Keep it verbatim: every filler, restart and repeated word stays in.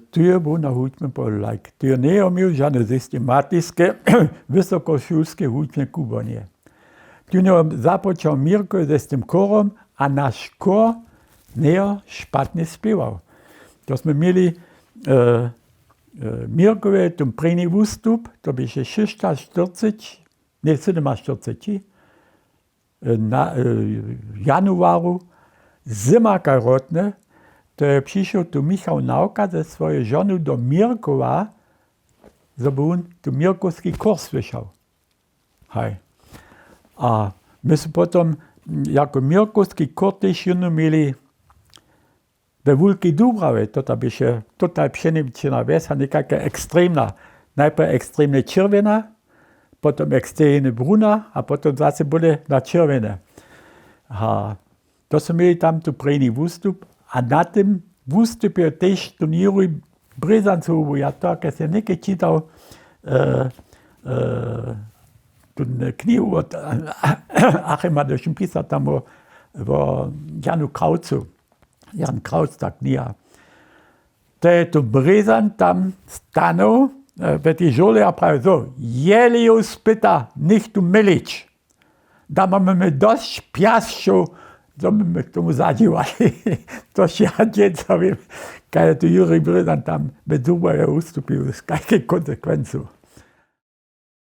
Tu je był na hudźbnym polu lajk, tu je njejo měł žane systematiske wysokošulske hudźbne kubłanje. Tu njejo započał Měrko ze z tym chórom, a naš chór njejo špatnje spěwał. To smy měli Měrkowe, ten prěni wustup, to běše šěsćaštyrceći, nje, sydomaštyrceći, na januaru, zyma karotne, to je přišoł tu Michał Nawka ze swojej žonu do Měrkowa, zo by wón tu měrkowski chór słyšał. Haj. A my su potom jako měrkowski chór tež jónu měli we Wulkej Dubrawje, to ta běše total přenjemčena wjes a někaka ekstremna. Najprje ekstremnje čerwjena, potom ekstremnje bruna a potom zase bude na čerwjene. A to su měli tam tu prěni wustup a na tym wustupje tež tu Juri Brězancowu, ja to, jak se někaj čitał tu knihu wot Achema Dyšin pisał tam wo Janu Kraucu. Jan Krauc, ta kniha. To je tu Brězan tam stanoł we tej žurle a prawi so: „Jeli ju spyta, něch tu mělić. Da mamy my dosć pjasćow, zo by my k tomu zadźěłali.“ To ja dźensa wěm, kaj je tu Juri Brězan tam we Dubrawje wustupił, z kajkej konsekwencu.